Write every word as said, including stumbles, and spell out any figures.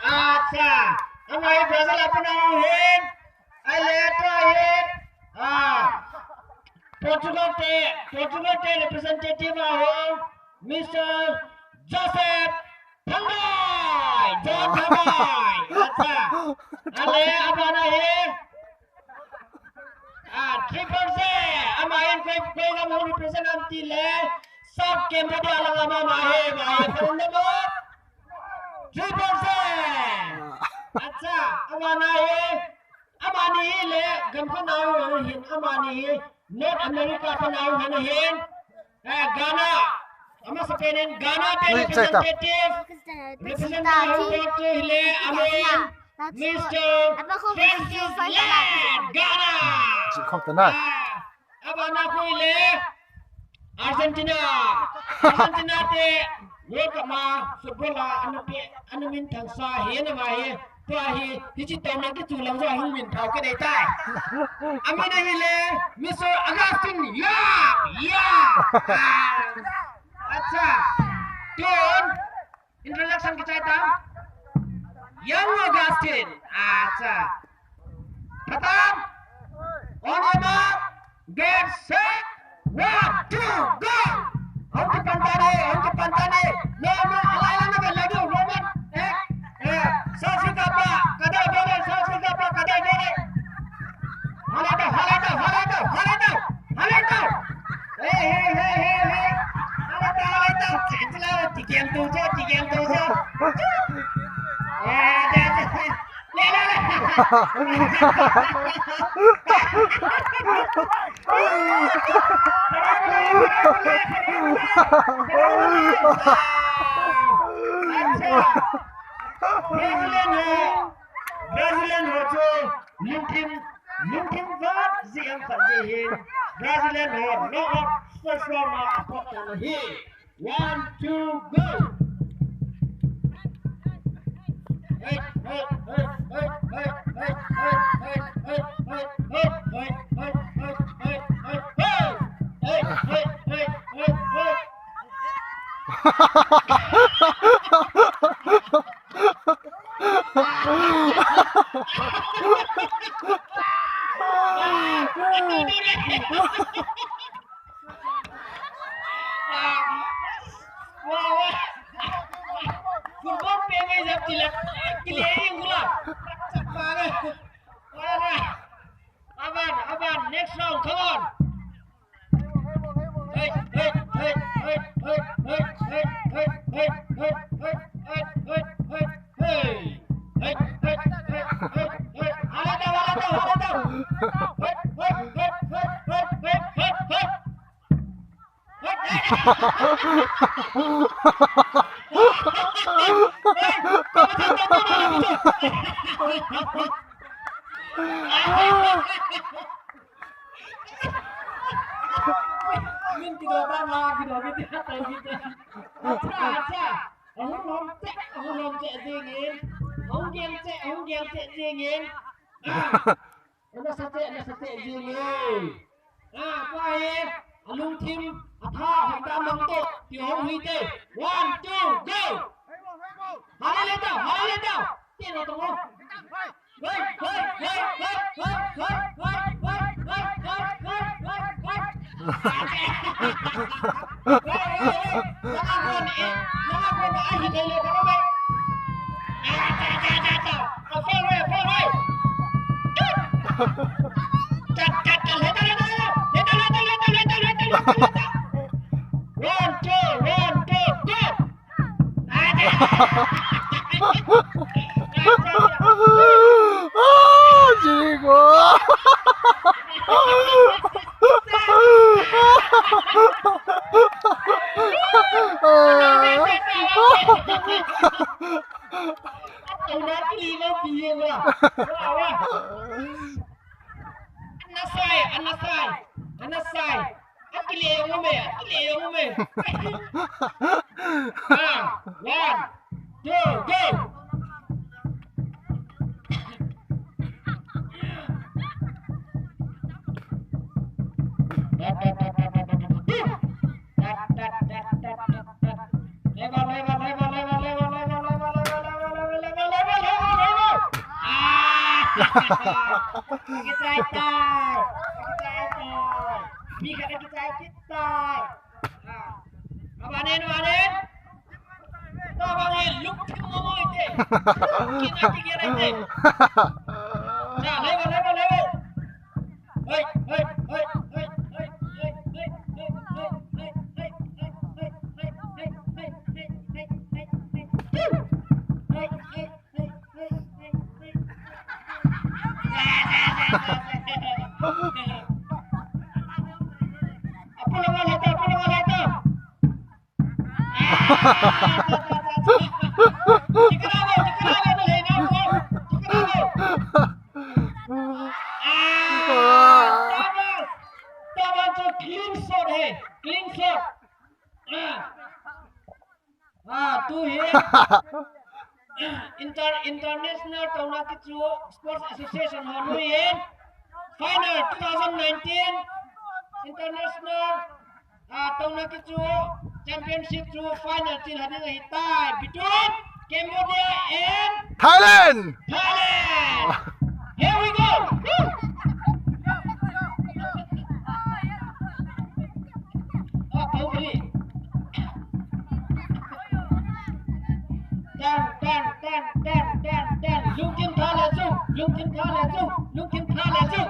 Acha, ama hi Brazil a panau ahin. Ahile tua hi, ah, Portugal te, Portugal te representative a hung, Mister Joseph Thangnoi, Joseph Thangnoi. Acha. Ahile abana hi, ah, Triple J, ama hin koi, koi lam hung represent ham tile, South Cambodia lang ama hi, ama hi, Triple J. Acha, abana hi, amani hi le, gam khat nau ahin, amani hi, North America panau ahin. Eh, Ghana. Amasapen in Ghana te representative. Representative hile, amin, Mister Francis Lam, Ghana. Chikop tana. Ah, Abana khu hile Argentina. Argentina te World Cup ma football a ana pe, ana minthang sa hi ana ma hi. Tua hi, hichi tau na kichu lang jo hung minthang ka dei tai. Amina hile Mister Augustine. Ya, ya. Ah. Acha. Tun. Introduction kichai tam. Young Augustine. Acha. Khatam. On your mark. Get set. One, two, go. Hung kipan tane, hung kipan tane. No, no, alai lang na bel lagi, Roman. Eh, eh. Sasi kapa, kadai bere, sasi kapa, kadai bere. Halai tau, halai tau, halai tau, halai tau, halai tau. Hey, hey, hey, hey, hey. Halai tau, halai tau. Chitla, tikiang tu jo, tikiang tu jo. Eh, de, de. Le, le, le. Brazilian ho, Brazilian ho chu lungthim, lungthim vat jeh a khat jeh hin Brazilian ho knock out first round a aphot tan ahi. One, two, go. Football pe ngai jap tilak. Kile ing gula. Chapare. Wala. Aban, aban, next round, come on. Hey, hey, hey. Hey, hey, hey, hey. Hala tau, hala tau, hala tau. Hey, hey, hey. Min ti do ba ma ki do ki ti ha tai ki ti. Acha, acha. Ahung lom che, ahung lom che jing in. Ahung gel che, ahung gel che jing in. Ah. Ana sa che, ana sa che jing e. Ah, tua hi, alungthim, atha, hoi ta mang to, ti hung hi te. One, two, go! Hala le tau, hala le tau. Ti na to. Hoi, hoi, hoi. One, two, one, two, go! Ah, Jigo! Ana sai, ana sai, ana sai. Akile yong ume, akile yong ume. Ah, one, two, go. Level, level, level. Kichai tai. Kichai tai. Mi khat kichai kit tai. Ah. Abanin, abanin. Tabang hin lungthim mo mo ite. Kina kikira ite. Cha, lebo, lebo, lebo. Hei, hei, hei, hei, hei. Clean shot. Ah, tu hi Inter International Taona Kichu Sports Association ho lui in final two thousand nineteen International, ah, Taona Kichu Championship chu final chil hading ahitai between Cambodia and Thailand. Thailand. Here we go. Ah, Pau Pili. Tan, tan, tan, tan, tan, tan. Lungthim tha le chung, lungthim tha le chung, lungthim tha le chung.